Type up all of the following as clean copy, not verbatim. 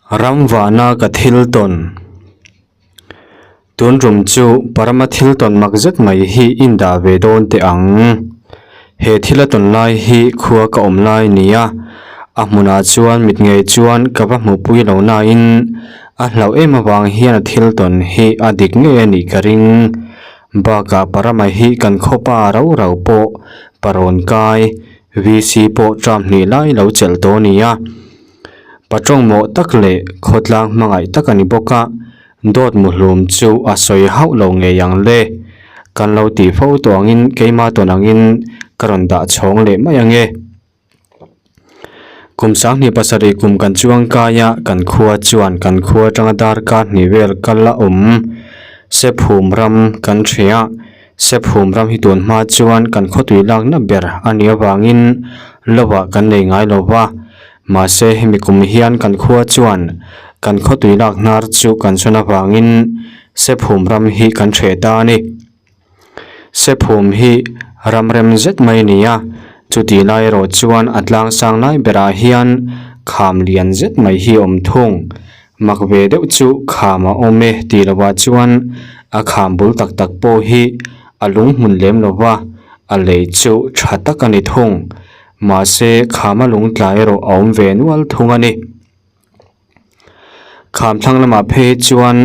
Ram vahna ka thil tawn. Tun rum chu Parama thil tawn mak zet mai hi in dah ve dawn teh ang. He thil a tawn lai hi khua ka awm lai nia, a hmunah chuan mit ngei chuan ka va hmuhpui lo nain a hlauh em avang hian a thil tawn hi a dik ngei a nih ka ring. Bakah Parama hi kan khawpa rau rau pawh parawn kai, VC pawh tram hnih lai lo chelh tawh a ni a. Patawng mawh tak leh khawtlang hmangaih tak a ni bawk a, dawt muhlum chu a sawi hauh lo ngei ang le. Kan lo tih fo tawh angin keima tawn angin ka rawn dah chhawng leh mai ang e. Kum sanghnih pasarih kum kan chuang kai a, kan khua chuan kan khua atanga darkar hnih vel kal a awm. Sephum ram kan hria a, Sephum ram hi tun hma chuan kan khawtui lakna ber a nih avangin lovah kan nei ngai lo va, mahse hemi kum hian kan khua chuan kan khawtui lak hnar chu kan sawn avangin Sephum ram hi kan hreh ta a ni. Sephum hi ram rem zet mai a ni a, chutih lai erawh chuan a tlang sang lai berah hian kham lian zet mai hi a awm thung. Mak ve deuh chu kham a awm e tih lovah chuan a kham bul tak tak pawh hi a lung hmun lem lova a lei chu tha tak a ni thung. Mahse kham a lung tlai erawh a awm ve nual thung a ni. Kham thlang lamah phei chuan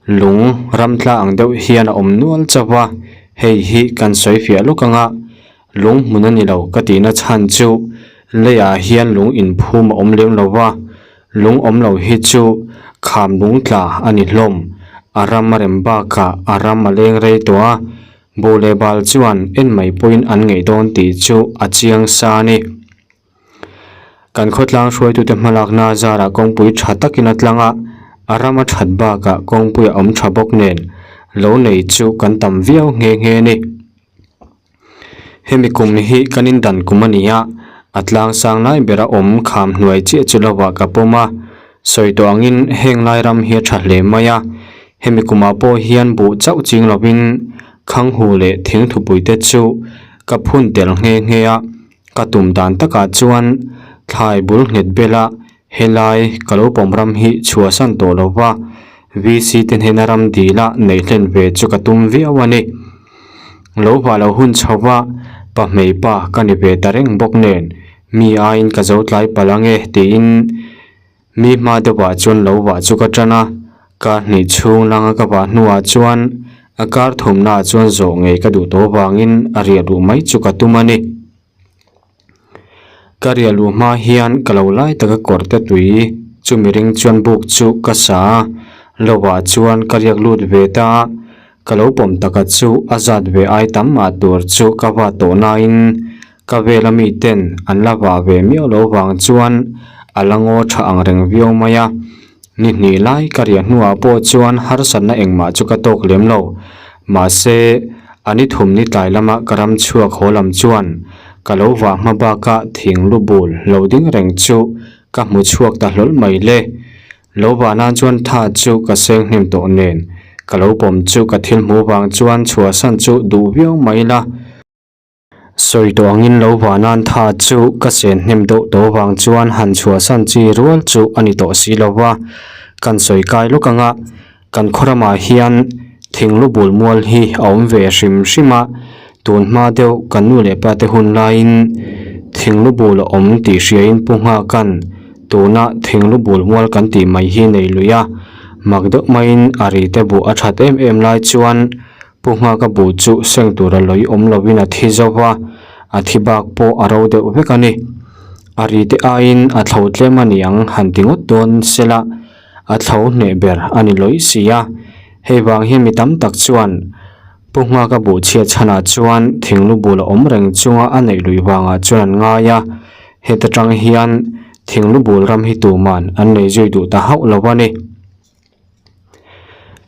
lung ram tla ang deuh hian a awm nual chauh va, hei hi kan sawi fiah lawk ang a, Lung hmun a ni lo ka tihna chhan chu leiah hian lung inphum a awm lem lo va, lung awm lo hi chu kham lung tla a ni hlawm. A ram a rem bakah a ram a leng rei tawh a, buh leh bal chuan en mai pawhin an ngeih dawn tih chu a chiang sa a ni. Kan khawtlang hruaitute hmalakna zarah kawngpui tha takin a tlang a, a ram a that bakah kawngpui a awm tha bawk nen lo nei chu kan tam viau nghe nghe a ni. Hemi kum hi kan indan kum a ni a, a tlang sang lai bera awm kham hnuai chiah chu lovah ka pawm a, sawi tawh angin heng lai ram hi a tha hle mai a, hemi kumah pawh hian buh chauh ching lovin khanghu leh thingthupui te chu ka phun tel nghe nghe a, ka tum dan takah chuan thlai bul nghet bela helai ka lo pawm ram hi chhuahsan tawh lova VC te hnena ram dila neih hlen ve chu ka tum viau a ni. Lo vah lo hun chho va, pa hmei pa ka ni ve ta reng bawk nen, mi aiin ka zo tlai palh ange tiin mi hma deuhah chuan lo vah chu ka tan a, kar hnih chhung langa ka vah hnuah chuan a kar thumnaah chuan zawh ngei ka duh tawh vangin a riah luh mai chu ka tum a ni. Ka riah luh hma hian ka lo lai taka kawr te tui chu miring chuan buk chu ka sa a, lovah chuan ka riak lut ve ta a, ka lo pawm taka chu a zat ve ai tam mah tur chu ka va tawh nain ka vela mi ten an la vah ve miau lo vang chuan a la ngaw tha ang reng viau mai a, ni hnih lai ka riah hnuah pawh chuan harsatna engmah chu ka tawk lem lo, mahse. A ni thum ni tlai lama ka ram chhuak haw lam chuan ka lo vah hma baka thing lu bul lo ding reng chu ka hmu chhuak ta hlawl mai le. Lo vah nan chuan tha chu ka seng hnem tawh nen ka lo pawm chu ka thil hmuh vang chuan chhuahsan chu duh viau mai la. Sawi tawh angin lo vah nan tha chu ka sen hnem deuh tawh vang chuan han chhuahsan chi rual chu a ni tawh si lo va, kan sawi kai lawk anga kan khaw ramah hian thinglu bul mual hi a awm ve hrim hrim a, tun hma deuh kan nu leh pa te hun laiin thinglu bul a awm tih hriain pu nghaka'n tuna thinglu bul mual kan tih mai hi nei lui a, mak deuh maiin a ri te buh a that em em lai chuan Pu Nghaka buh chu seng tura lawi awm lovin a thi zo va, a thi bak pawh a ro deuh vek a ni. A ri te aiin a thlo tlem a ni ang han ti ngawt dawn sela, a thlo hneh ber a ni lawi si a. Hei vang hian mi tam tak chuan Pu Nghaka buh chhiat chhanah chuan thinglu bul a awm reng chunga a neih lui vangah chuan an ngai a, heta tang hian thinglu bul ram hi tuman an nei zui duh ta hauh lo a ni.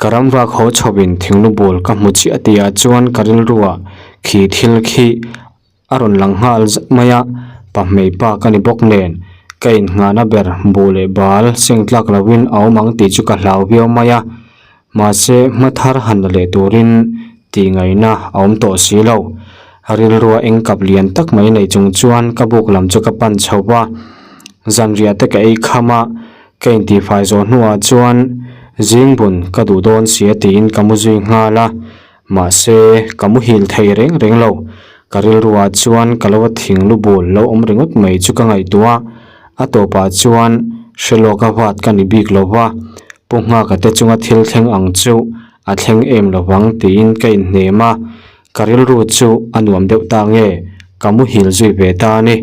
Ka ram vak haw chhawpin thinglu bul ka hmu chiah tihah chuan ka rilruah khi thil khi a rawn lang nghal zat mai a, pa hmei pa ka ni bawk nen ka innghahna ber buh leh bal seng tlak loin a awm ang tih chu ka hlau viau mai a, mahse hma thar han la leh turin tih ngaihna a awm tawh si lo. Rilrua eng kap lian tak mai nei chung chuan ka buk lam chu ka pan chho va, zanriah te ka ei kham a. Ka intihfai zawh hnuah chuan zing bun ka duh dawn sia tiin ka mu zui nghal a, mahse ka muhil thei reng reng lo. Ka rilruah chuan ka lo a thing lu bul lo awm ringawt mai chu ka ngaihtuah a, a tawpah chuan hre lawk a vat ka ni bik lo va, Pu Nghaka te chunga thil thleng ang chu a thleng em lo vang tiin ka inhnem a, ka rilru chu a nuam deuh ta nge ka muhil zui ve ta a ni.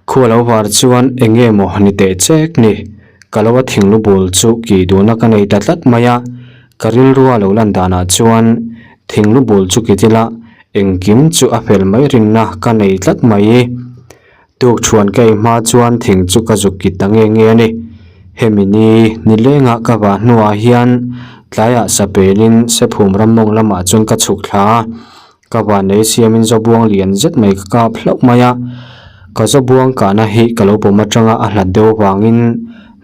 Khua lo var chuan eng nge maw ni teh chek ni? Ka lo a thinglu bul chu kih duhna ka nei ta tlat mai a, ka rilrua lo lan danah chuan thinglu bul chu kit ila engkim chu a fel mai rinna ka nei tlat mai. Tukṭhuan ka ei hma chuan thing chu ka zuk kit ta nge nge a ni. Hemi ni nilenga ka vah hnuah hian tlaiah sapelin Sephum rammawng lamah chuan ka chhuk thla a. Ka van ei siamin zawbuang lian zet mai ka kap hlauh mai a, ka zawbuang kahna hi ka lo pawm atanga a hlat deuh avangin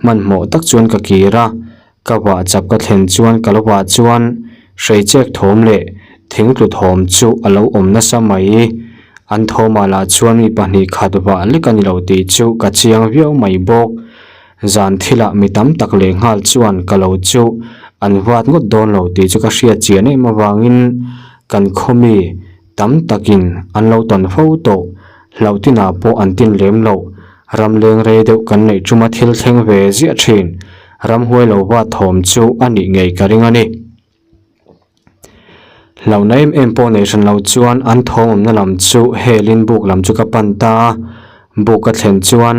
hmanhmawh tak chuan ka kir a, ka vah chap ka thlen chuan ka lo vah chuan hreichek thawm leh thingtlu thawm chu a lo awm nasa mai. An thawmah lah chuan mi pahnih khat vah lek a ni lo tih chu ka chiang viau mai bawk. Zan thilah mi tam tak leh nghal chuan ka lo chu an vat ngawt dawn lo tih chu ka hriat chian em avangin kan khawmi tam takin an lo tawn fo tawh. Hlauh tinah pawh an tin lem lo. Ram leng rei deuh kan neih tuma thil thleng ve ziah thin. Ramhuai lo vat thawm chu a nih ngei ka ring a ni. Hlauhna em em pawh nei hran lo chuan an thawm awmna lam chu helin buk lam chu ka pan ta a, buk ka thlen chuan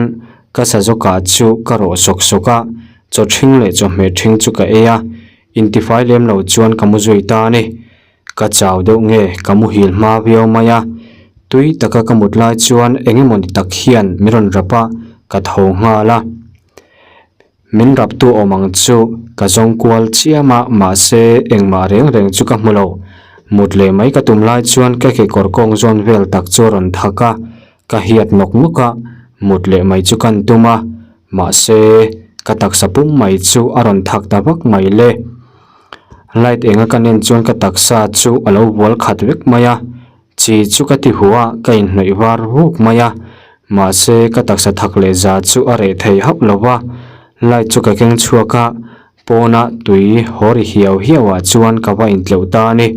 ka sazawkah chu ka rawh sawk sawk a, chaw ṭhing leh chawhmeh ṭhing chu ka ei a, intifai lem lo chuan ka mu zui ta a ni. Ka chau deuh nge ka muhil hma viau mai a, tui taka ka mut lai chuan eng emaw ni tak hian min rawn rap a, ka tho nghal a. Min raptu awm ang chu ka zawng kual chiam a, mahse engmah reng reng chu ka hmu lo. Mut leh mai ka tum lai chuan ka kekawr kawng zawn vel tak chu a rawn thak a, ka hiat nawk nawk a, mut leh mai chu kan tum a, mahse ka taksa pum mai chu a rawn thak ta vak mai le. Light enga ka nen chuan ka taksa chu a lo bual khat vek mai a, Chi chu ka ti hu a, ka inhnawih var vuk mai a, mahse ka taksa thak leh za chu a reh thei hauh lo va, light chu ka keng chhuak a, pawna tui haw ri hiau hiau ah chuan ka va intleuh ta a ni.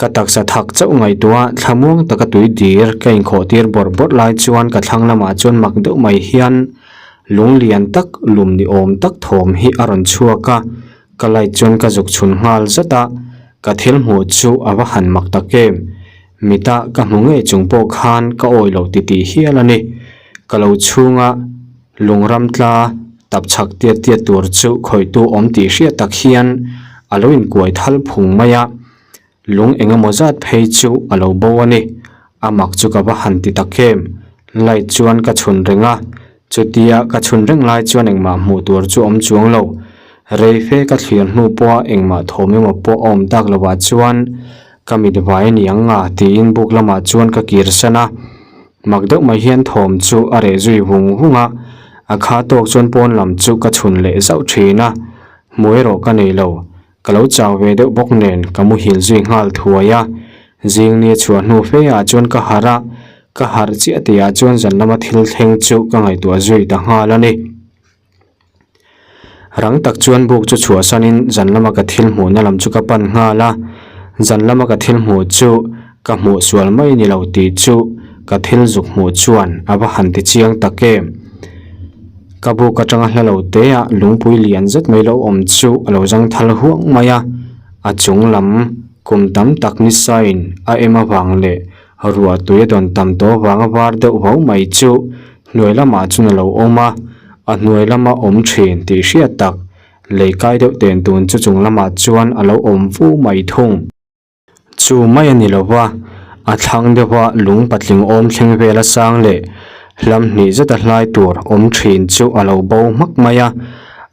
Ka taksa thak chauh ngaihtuah thlamuang taka tui dir ka inkhawh tir bawrh bawrh lai chuan ka thlang lamah chuan mak deuh mai hian lung lian tak lum ni awm tak thawm hi a rawn chhuak a, Ka light chuan ka zuk chhun nghal zat a, ka thil hmuh chu a va han mak tak em. Mita ka hmu ngei chung pawh khan ka awi lo titih hial a ni. Ka lo chhunga lungram tla tap chhak tiat tiat tur chu khawihtu awm tih hriat tak hian a lo inkuai thal phung mai a. Lung eng emaw zat phei chu a lo bo a ni. A mak chu ka va han ti tak em. Light chuan ka chhun reng a, chutia ka chhun reng lai chuan engmah hmuh tur chu awm chuang lo. Rei fe ka thlir hnu pawha engmah thawm emaw pawh a awm tak lovah chuan ka mit vai a ni ang nga tiin buk lamah chuan ka kir san a. Mak deuh mai hian thawm chu a reh zui vung vung a, a kha tawk chuan pawn lam chu ka chhun leh zauh thin a, hmuh erawh ka nei lo. Ka lo chau ve deuh bawk nen ka muhil zui nghal thuai a, zing ni a chhuah hnu fe ah chuan ka harh a, ka harh chiah tih ah chuan zan lama thil thleng chu ka ngaihtuah zui ta nghal a ni. Rang tak chuan buk chu chhuahsan in zan lama ka thil hmuhna lam chu ka pan nghal a, zan lama ka thil hmuh chu ka hmuh sual mai ni lo tih chu ka thil zuk hmuh chuan a va han ti chiang tak em. Ka buk atanga hla lo te ah lungpui lian zet mai lo awm chu a lo zang thal huang mai a, a chung lam kum tam tak ni sain a em avang leh ruah tui a dawn tam tawh avanga var deuh vau mai chu hnuai lamah chuan a lo awm a, a hnuai lama awm thin tih hriat tak lei kai deuh ten tun chu chung lamah chuan a lo awm fu mai thung. Chu mai a ni lo va, a thlang deuha lung patling awm thleng vela sang leh hlam hnih zeta hlai tur awm thin chu a lo bo hmak mai a,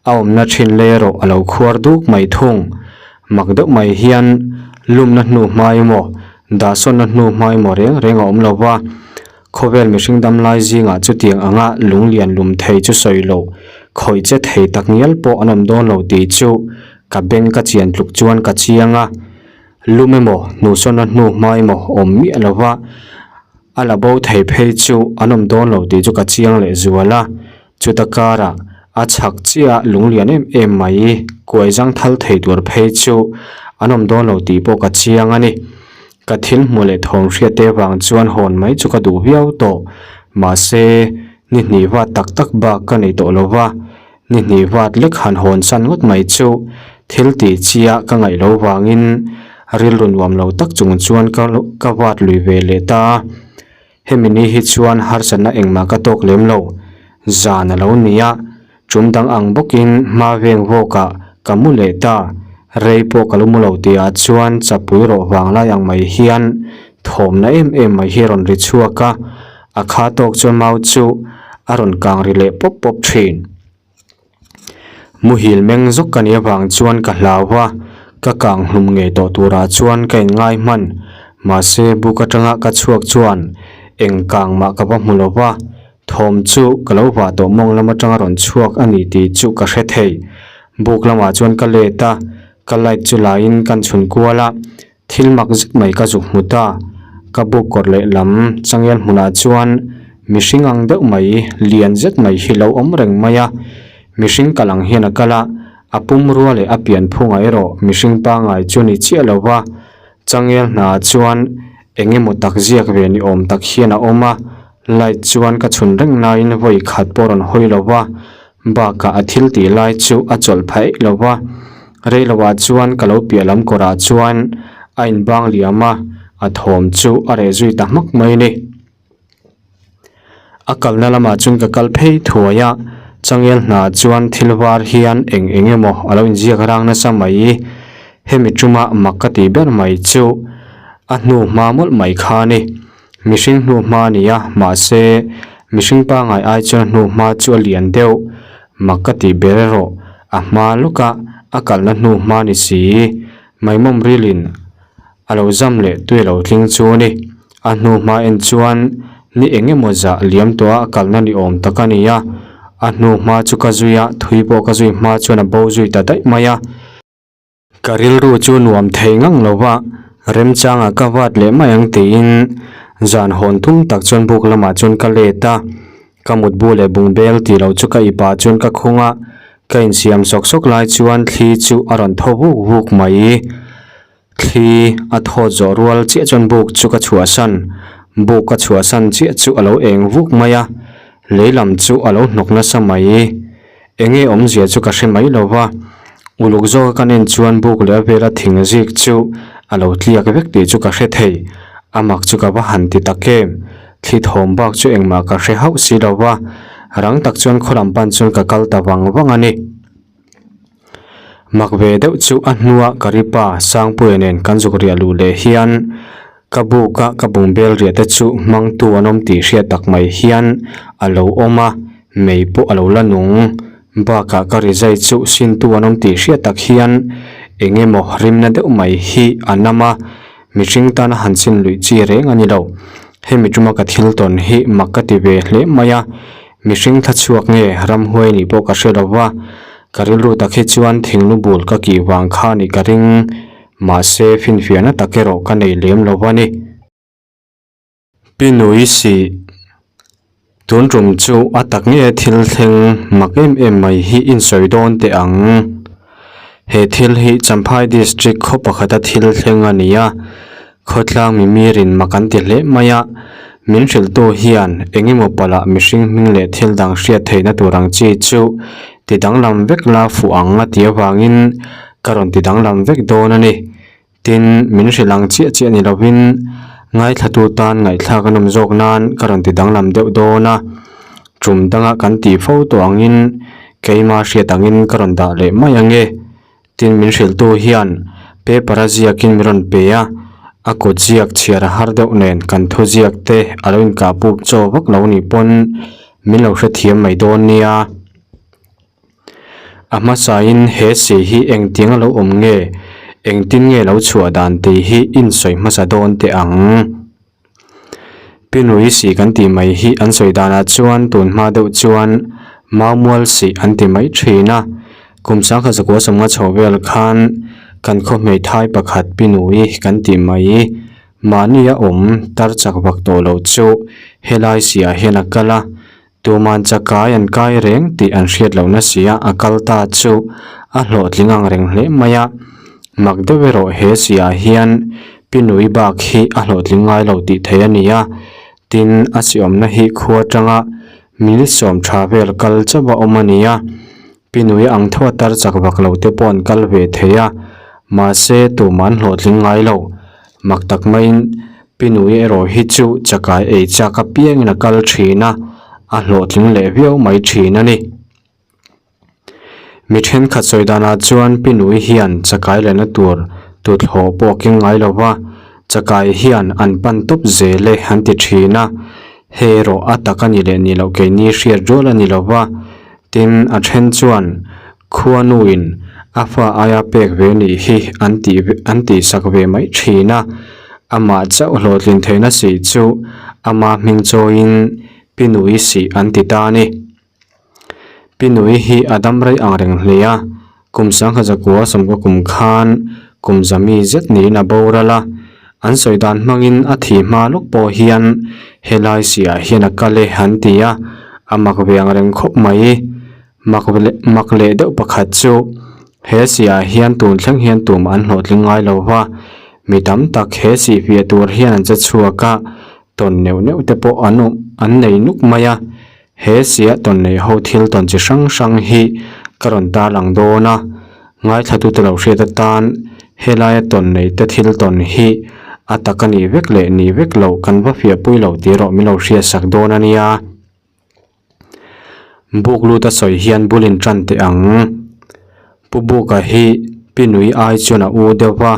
a awmna thin lei erawh a lo khuar duk mai thung. Mak deuh mai hian lumna hnu hmai emaw, dahsawnna hnu hmai emaw reng reng a awm lo va, khawvel mihring dam lai zingah chutiang anga lung lian lum thei chu sawi loh, khawih che thei tak ngial pawh an awm dawn lo tih chu ka beng ka chian tluk chuan ka chiang a. Lum emaw, hnuhsawnna hnu hma emaw awm miah lo va. A la bo thei phei chu an awm dawn lo tih chu ka chiang leh zual a. Chuta karah a chhak chiah lunglian em em mai kuai zang thal thei tur phei chu an awm dawn lo tih pawh ka chiang a ni. Ka thil hmuh leh thawm hriat te vang chuan hawn mai chu ka duh viau tawh. Mahse, ni hnih vat tak tak bak ka nei tawh lo va, ni hnih vat lek han hawn san ngawt mai chu thil tih chiah ka ngaih lo vangin rilru nuam lo tak chung chuan ka ka vat lui ve leh ta a. Hemi ni hi chuan harsatna engmah ka tawk lem lo. Zan a lo ni a, tum dang ang bawkin hma veng vawkah ka mu leh ta. Rei pawh ka lo mu lo tihah chuan chapui rawh vang lai ang mai hian thawmna em em mai hi a rawn ri chhuak a, a kha tawk chuan mau chu a rawn kang ri leh pawp pawp thin. Muhil meng zawk ka nih avang chuan ka hlau a, ka kang hlum ngei tawh turah chuan ka inngai hman. Mahse buk atanga ka chhuak chuan eng kang mah ka va hmu lo va, thawm chu ka lo vah tawh mawng lam atanga rawn chhuak a ni tih chu ka hre thei. Buk lamah chuan ka let a, ka light chu laiin kan chhun kual a, Thil mak zet mai ka zuk hmu ta. Ka buk kawr leh lam changel hmunah chuan mihring ang deuh mai, lian zet mai hi lo awm reng mai a. Mihring kal ang hian a kal a, a pumrua leh a pian phungah erawh mihring pangngai chu ni chiah lo va. Changel hnaah chuan eng emaw tak ziak ve ni awm tak hian a awm a, light chuan ka chhun reng laiin vawi khat pawh rawn hawi lo va, bakah a thil tih lai chu a chawlh phaih lo va. Reiloah chuan ka lo piah lam kawrah chuan a inbang liam a, a thawm chu a reh zui ta hmak mai a ni. A kalna lamah chuan ka kal phei thuai a, changel hnah chuan thil var hian eng eng emaw a lo inziak rang nasa mai. Hemi tuma mak ka tih ber mai chu a hnu hma mawlh mai kha a ni. Mihring hnu hma a ni a, mahse mihring pangngai ai chuan hnu hma chu a lian deuh. Mak ka tih ber erawh a hma lawka a kalna hnu hma ni si. Maimawm rilin a lo zam leh tui a lo tling chu a ni. A hnu hma en chuan ni eng emaw zah liam tawh a kalna ni awm tak a ni a. A hnu hma chu ka zui a, thui pawh ka zui hma chuan a bo zui ta daih mai a. Ka rilru chu nuam thei ngang lo va, remchangah ka vat leh mai ang tiin zan hawn tum tak chuan buk lamah chuan ka let a, ka mutbu leh bungbel tih loh chu ka ipah chuan ka khung a, ka insiam sawk sawk lai chuan thli chu a rawn thaw vuk vuk mai. Thli a thawt zawh rual chiah chuan buk chu ka chhuahsan, buk ka chhuahsan chiah chu a lo eng vuk mai a, lei lam chu a lo hnawk nasa mai. Enge awmzia chu ka hre mai lo va, uluk zawka ka nen chuan buk leh a vela thing zik chu a lo tliak vek tih chu ka hre thei. A mak chu ka va han ti tak em? Thli thawm bak chu engmah ka hre hauh si lo va, rang tak chuan khaw lam pan chuan ka kal ta vang vang a ni. Mak ve deuh chu a hnua ka ri pa Sangpuia nen kan zuk riah luh leh hian ka buka ka bungbel riah te chu hmangtu an awm tih hriat tak mai hian a lo awm a, mei pawh a lo la nung. Bakah ka rizai chu sintu an awm tih hriat tak hian eng emaw rimna deuh mai hi a nam a, mihring tana han sin luih chi reng a ni lo. Hemi tuma ka thil tawn hi mak ka ti ve hle mai a, Mihring thla chhuak nge ramhuai nih pawh ka hre lo va, ka rilru tak hi chuan thinglu bul ka kih vang kha nih ka ring, mahse finfiahna tak erawh ka nei lem lo va ni. Pi Nui sih, tun tum chu a tak nge thil thleng mak em em mai hi insawi dawn teh ang. He thil hi Champhai District khaw pakhata thil thleng a ni a, khawtlang mimirin mak an ti hle mai a, min hrilhtu hian eng emaw palh ah mihring hming leh thil dang hriat theihna tur ang chi chu ti danglam vek la fuh ang a ti avangin ka rawn ti danglam vek dawn a ni. Tin, min hrilh ang chiah chiah ni lovin ngaithlatu tan ngaihthlak a nawm zawk nan ka rawn ti danglam deuh dawn a, tum danga kan tih fo tawh angin keima hriat angin ka rawn dah leh mai ang e. Tin, min hrilhtu hian paper a ziakin min rawn pe a, a kut ziak chhiar a har deuh nen kan thu ziak te a lo inkah pup chaw vak lo nih pawn min lo hrethiam mai dawn nia. A hmasain he si hi engtiang a lo awm nge, engtin nge lo chhuah dan tih hi insawi hmasa dawn teh ang. Pinui si kan tih mai hi an sawi danah chuan tun hma deuh chuan Maumual si an ti mai thin a. Kum sangkhat zakua sawmnga chho vel khan kan khaw hmeithai pakhat Pinui kan tih mai. Mahni a awm tar chak vak tawh lo chu helai siah hian a kal a, tuman chakai an kai reng tih an hriat lohna sia a kal ta chu a hlawhtling ang reng hle mai a. Mak deuh erawh he siah hian Pi Nui bak hi a hlawhtling ngai lo tih theih a ni a, tin a siawmna hi khua atanga mil sawm tha vel kal chauh a awm a ni a. Pi Nui ang tho a tar chak vak lo te pawh an kal ve thei a, mahse tumah an hlawhtling ngai lo. Mak tak maiin Pi Nui erawh hi chu chakai ei chak apiangin a kal thin a, a hlawhtling leh viau mai thin a ni. Mi thenkhat sawi danah chuan Pi Nui hian chakai lehna tur tuthlawh pawh a keng ngai lo va, chakai hian an pan tawp zel e an ti thin a, hei erawh a tak a ni leh ni loh keini hriat rual a ni lo va, tin a then chuan khuanuin a fa aia pek ve nih hi an tih an tihsak ve mai thin a, amah chauh hlawhtlin theihna si chu ama hming chawiin Pi Nui sih an ti ta a ni. Pi Nui hi a dam rei ang reng hle a, kum sangha zakua sawmkaw kum khan kum zami zet niin a boral a, an sawi dan hmangin a thi hma lawk pawh hian helai siah hian a kal e an ti a, a mak ve ang reng khawp mai. Mak leh mak leh deuh pakhat chu he siah hian tun thleng hian tum an hlawhtling ngai lo va, mi tam tak he sih fiah tur hian an che chhuak a, tawn neuh neuh te pawh an awm an nei nuk mai a. He siah tawn nei ho thil tawn chi hrang hrang hi ka rawn tarlang dawn a, ngaithlatute lo hriat atan helaia tawn nei te thil tawn hi a tak a nih vek leh nih vek loh kan va fiahpui lo tih erawh min lo hriatsak dawn a nia. Buk lut a sawi hian bul in tan teh ang. Pu Buka hi Pi Nui ai chuan a u deuh va,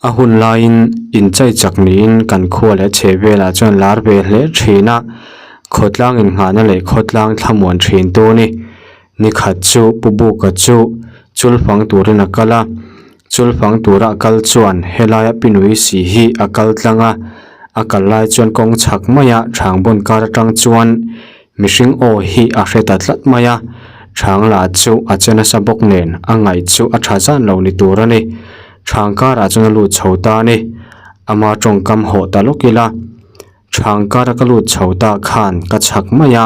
a hun laiin inchai chak niin kan khua leh chheh velah chuan lar ve hle thin a, khawtlang inngahna leh khawtlang thlamuan thin tu a ni. Nikhat chu Pu Buka chu chulfang turin a kal a, chulfang tura a kal chuan helaia Pi Nui si hi a kal tlang a, a kal lai chuan kawng chhak maia Chhangbawn kar atang chuan Mihring aw hi a hre ta tlat mai a, Chhang lah chu a che nasa bawk nen a ngaih chu a tha zan lo ni tur a ni. Chhang karah chuan a lut chho ta a ni. Ama tawngkam hawh ta lawk ila, Chhang kara ka lut chho ta khan ka chhak mai a,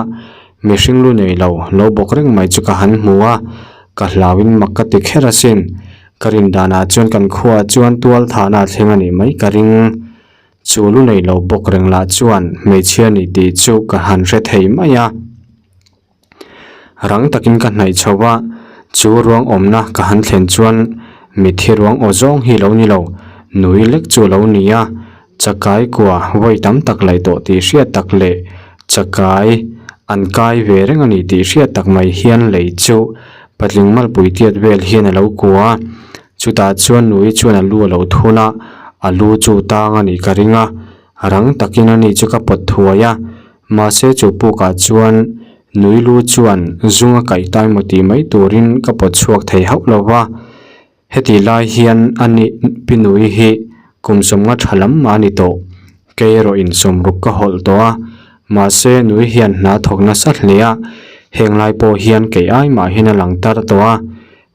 mihring lu nei lo lo bawk reng mai chu ka han hmu a, ka hlauin mak ka ti kher asin. Ka rin danah chuan kan khuaah chuan tual thahna a thleng a nih mai ka ring. Chu lu nei lo bawk reng lah chuan hmeichhia ni tih chu ka han hre thei mai a. Rang takin ka hnaih chho a, chu ruang awmna ka han thlen chuan mitthi ruang aw zawng hi lo ni lo, nui lek chu lo ni a, chakai kua vawi tam tak laih tawh tih hriat tak leh chakai an kai ve reng a ni tih hriat tak mai hian lei chu patling malpui tiat vel hian a lo kua a. Chutah chuan nui chuan a lu a lo thun a, a lu chu tang a nih ka ring a, rang takin a ni chu ka pawt thuai a, mahse chu pukah chuan nui lu chuan zung a kaih ta emaw tih mai turin ka pawt chhuak thei hauh lo va. Heti lai hian a ni pi nui hi kum sawmnga tha lam mah a ni tawh, kei erawh in sawmruk ka hawlh tawh a, mahse nui hian hna thawk nasa hle a, heng lai pawh hian kei ai mah hian a lang tar tawh a,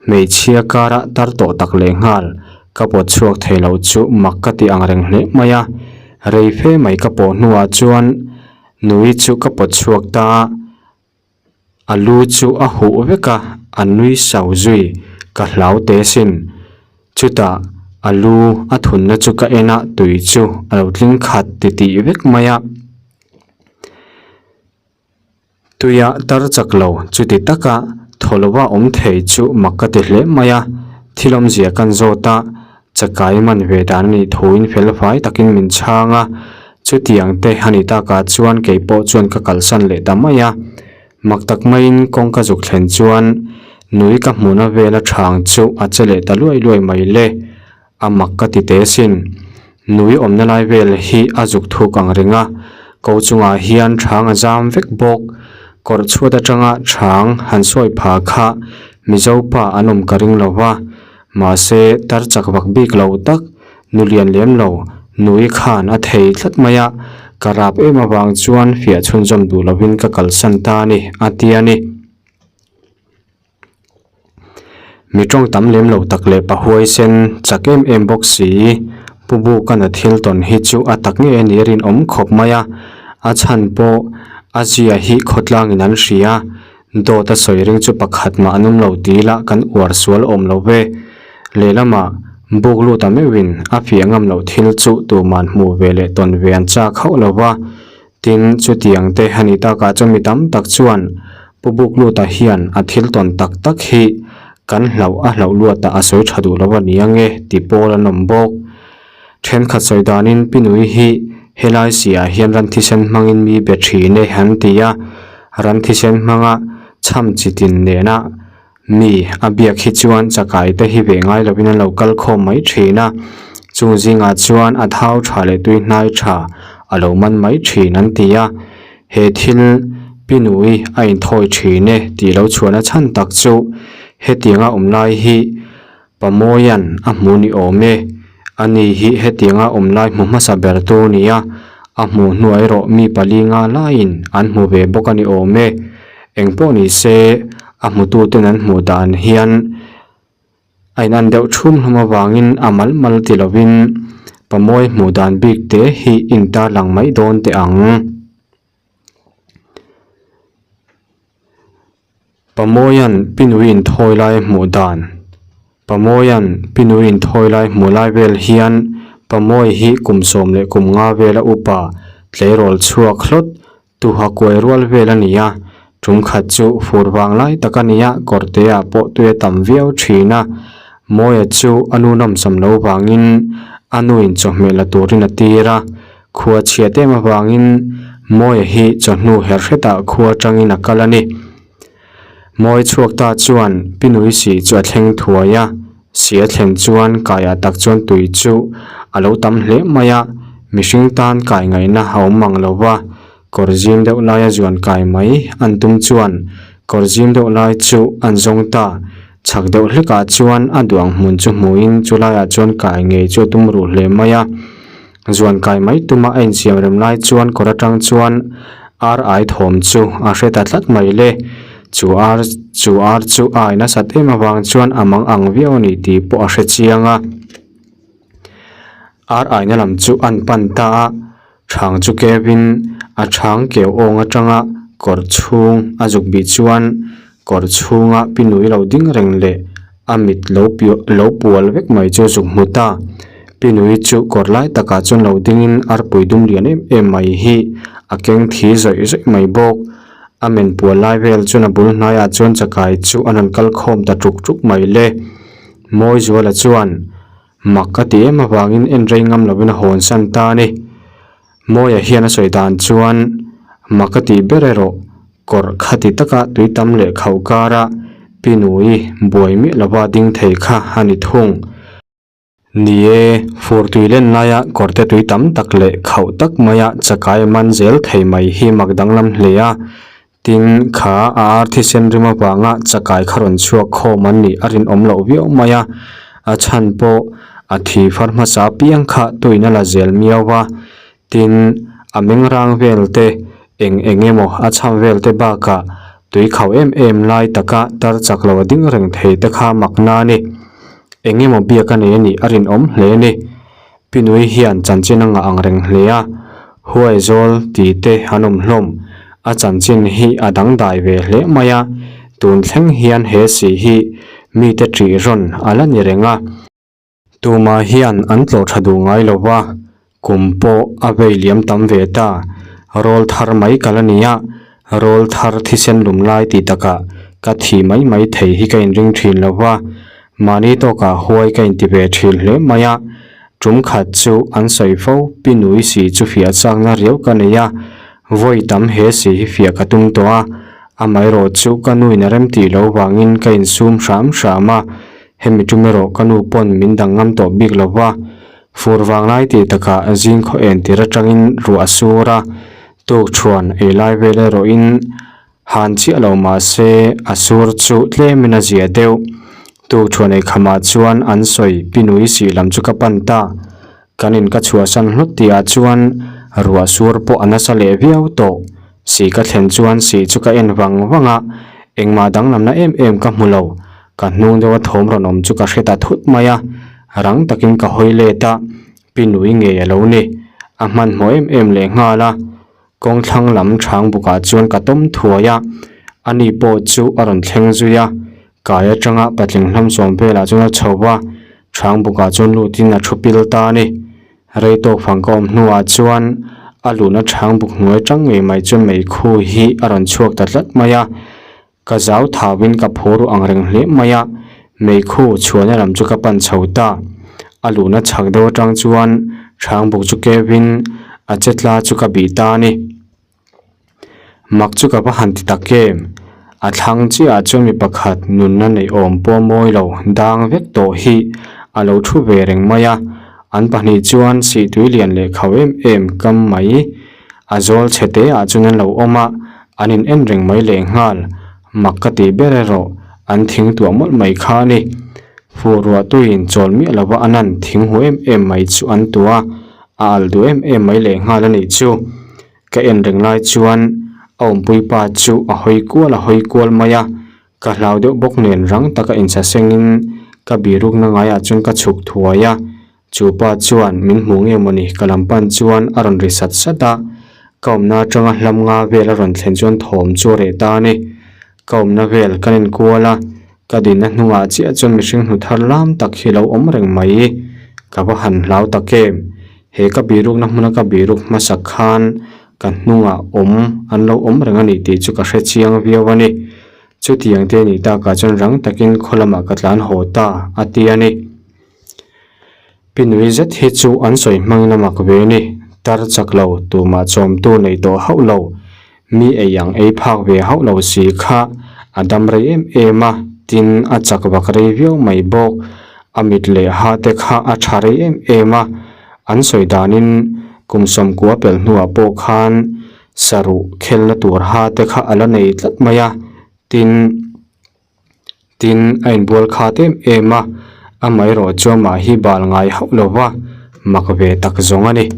Hmeichhia kara tar tawh tak leh nghal ka pawt chhuak thei lo chu mak ka ti ang reng hle mai a, rei fe mai ka pawh hnuah chuan nui chu ka pawt chhuak ta a, a lu chu a huh vek a, a nui sau zui ka hlau teh sin. Chutah a lu a thunna chu ka en a, tui chu a lo tling khat titih vek mai a. Tuia tar chak lo chuti taka thaw lova awm thei chu mak ka ti hle mai a, thil awmzia kan zawt a, chakai man ve dan a nih thuin fel fai takin min chhang a, chutiang te a ni takah chuan kei pawh chuan ka kalsan leh ta mai a, mak tak maiin kawng ka zuk thlen chuan nui ka hmuhna vela chhang chu a che leh ta luai luai mai le. A mak ka ti teh sin. Nui awmna lai vel hi a zuk thuk ang reng a, ko chungah hian chhang a zam vek bawk. Kawrh chhuat atanga chhang han sawi pha kha Mizo pa an awm ka ring lo va, mahse tar chak vak bik lo tak, nu lian lem lo, nui khan a thei tlat mai a, ka rap em avang chuan fiah chhunzawm duh lovin ka kalsan ta a ni, a ti a ni. Mi tawng tam lem lo tak leh pahuai sen chak em em bawk si. Pu Bukan a thil tawn hi chu a tak ngei a nih a rinawm khawp mai a, a chhan pawh a zia hi khawtlangin an hria. Dawt a sawi ring chu pakhat mah an awm lo ti ila kan uar sual awm lo ve. Lehlamah buk lut a meuhin a fiah ngam loh thil chu tuman hmuh ve leh tawn ve an chak hauh lo va. Tin, chutiang te a nih takah chuan mi tam tak chuan Pu Bukluta hian a thil tawn tak tak hi kan hlauh a hlauh luatah a sawi tha duh lo a ni ange ti pawl an awm bawk. Thenkhat sawi danin Pi Nui hi helai siah hian ran thisen hmangin mi be thin e an ti a, ran thisen hmanga chham chi tin nena Mi a biak hi chuan chakai te hi ve ngai lovin an lo kal khawm mai thin a, chung zingah chuan a thau tha leh tui hnai tha a lo man mai thin an ti a, he thil pi nui a inthawi thin e tih lo chhuahna chhan tak chu hetianga awm lai hi Pamuaia'n a hmu ni awm e, ani hi hetianga awm lai hmu hmasa ber tu nia, a hmuh hnuah erawh mi pali nga laiin an hmu ve bawk a ni awm e. Engpawh ni se, a hmututen an hmuh dan hian a inan deuh thum hlawm avangin a mal mal ti lovin Pamuai hmuh dan bik te hi intarlang mai dawn teh ang. Pamuaia'n Pinui inthawi lai a hmuh dan. Pamuaia'n Pinui inthawi lai hmuh lai vel hian Pamuai hi kum 15 vela upa tleirawl chhuak hlawt tuha kuai rual vel a ni a, tum khat chu fur vang lai tak a ni a, kawrteah pawh tui a tam viau thin a, Mawia chu a nu nawmsam lo vangin a nuin chawhmeh la turin a tir a, Khua chhiat em avangin Mawia hi chawhnu her hretah khua atangin a kal a ni. Mawi chhuak ta chuan Pi Nui si chu a thleng thuai a, si a thlen chuan kaiah tak chuan tui chu a lo tam hle mai a, mihring tan kai ngaihna a awm mang lo va, kawr zim deuh laia zuan kai mai an tum chuan kawr zim deuh lai chu an zawng ta. Chhak deuh hlekah chuan a duang hmun chu hmuhin chulaiah chuan kai ngei chu a tum ruh hle mai a. Zuan kai mai tuma a insiam rem lai chuan kawr atang chuan ar ai thawm chu a hre ta tlat mai le. Chu ar chu ar chu a ai nasat em avang chuan a mang ang viau a ni tih pawh a hre chiang a. Ar aina lam chu an pan ta a, chhang chu kevin a chhang keu awng atanga kawr chhung a zuk bih chuan kawr chhunga pinui lo ding reng leh a mit lo lo pual vek mai chu a zuk hmu ta. Pinui chu kawr lai takah chuan lo dingin arpui dum lian em em mai hi a keng thi zawih zawih mai bawk. A men pual lai vel chuan a bul hnaiah chuan chakai chu an rawn kal khawm ta tuk tuk mai le. Mawizuala chuan mak a ti em avangin en rei ngam lovin a hawn san ta a ni. Mawia hian a sawi dan chuan mak a tih ber erawh kawrh khati taka tui tam leh khauh kara Pinui buai miah lova ding thei kha a ni thung. Ni e, fur tui len laia kawrte tui tam tak leh khauh tak maia chakai a man zel thei mai hi mak danglam hle a, Tin, kha a ar thisen rim avanga chakai kha rawn chhuak khawm an nih a rinawm loh viau mai a, a chhan pawh a thi far hmasa apiang kha tuin a la zel miau va. Tin, a meng rang vel te, eng eng emaw a chham vel te bakah tui khauh em em lai taka tar chak lo a ding reng thei te kha mak na a ni. Eng emaw biak a nei a nih a rinawm hle a ni. Pinui hian chanchin a ngah ang reng hle a, Huaizawl tih te an awm hlawm. A chanchin hi a dangdai ve hle mai a, tun thleng hian he si hi mite ṭih rawn a la ni reng a. Tumah hian an tlawh ṭha duh ngai lo va, kum pawh a vei liam tam ve ta. Rawl thar mai ka la ni a, rawl thar thisen lum lai tih takah ka thih mai mai thei hi ka inring ṭhin lo va, Mahni tawkah huai ka inti ve thin hle mai a, tum khat chu an sawi fo, pi nui si chu fiah chakna riau ka nei a, vawi tam he si hi fiah ka tum tawh a, amaherawh chu ka nuin a rem tih lo vangin ka insum hram hram a, hemi tum erawh ka nu pawn min dang ngam tawh bik lo va, fur vanglai tih takah zing khaw en tir atangin ruah a sur a, tuk thuan ei lai vel erawhin Han chiah lo mah se a sur chu tlemin a zia deuh. Tuk thuan ei khamah chuan an sawi pinui sih lam chu ka pan ta. Kan in ka chhuahsan hlut tihah chuan ruah sur pawh a nasa leh viau tawh. Sih ka thlen chuan sih chu ka en vang vang a, engmah danglamna em em ka hmu lo. Ka hnung deuha thawm rawn awm chu ka hre ta thut mai a, rang takin ka hawi let a. Pi Nui ngei a lo ni. A hmanhmawh em em lehnghal a. Kawng thlang lam chhang bukah chuan ka tawm thuai a, ani pawh chu a rawn thleng zui a. Kai atanga patling hlam sawm velah chuan a chho va, chhang bukah chuan lutin a thu pil ta a ni. Rei tawk fang ka awm hnuah chuan a luhna chhang buk hnuai tang ngei mai chuan meikhu hi a rawn chhuak ta tlat mai a. Ka zau thauin ka phur ru ang reng hle mai a, meikhu chhuahna lam chu ka pan chho ta. A luhna chhak deuh atang chuan chhang buk chu keuin a che tla chu ka bih ta a ni. Mak chu ka va han ti tak em? A thlang chiahah chuan mi pakhat nunna neih awm pawh mawi lo dang vek tawh hi a lo thu ve reng mai a, an pahnih chuan sihtui lian leh khauh em em kam mai. A zawl chhe te ah chuan an lo awm a, an in en reng mai leh nghal. Mak ka tih ber erawh an thing tuah mawlh mai kha a ni. Fuh ruah tuiin chawl miah lova an an thing hu em em mai chu an tuah a, a alh duh em em mai leh nghal a nih chu. Ka en reng lai chuan a awmpui pa chu a hawi kual a hawi kual mai a, ka hlau deuh bawk nen rang taka insasengin ka birukna ngaiah chuan ka chhuk thuai a. Chu pa chuan min hmuh nge mawni ka lam pan chuan a rawn ri sat sat a, ka awmna atanga hlam nga vel a rawn thlen chuan thawm chu a reh ta a ni. Ka awmna vel kan inkual a, ka dinna hnungah chiah chuan mihring hnu thar lam tak hi lo awm reng mai. Ka va han hlau tak em? He ka birukna hmuna ka biruk hmasak khan ka hnungah awm an lo awm reng a ni tih chu ka hre chiang viau a ni. Chutiang te nih takah chuan rang takin khaw lamah ka tlan haw ta a ti a ni. Pi nui zet hi chu an sawi hmangin a mak ve ni, tar chak lo, tumah chawmtu nei tawh hauh lo, mi ei ang ei phak ve hauh lo si kha a dam rei em em a, tin a chak vak rei viau mai bawk, a mit leh ha te kha a tha rei em em a, an sawi danin kum sawmkua pelh hnuah pawh khan saruh khelna tur ha te kha a la nei tlat mai a, tin. Tin, a inbual khat em em a, amaherawh chu amah hi bal ngai hauh lo va, mak ve tak zawng a ni.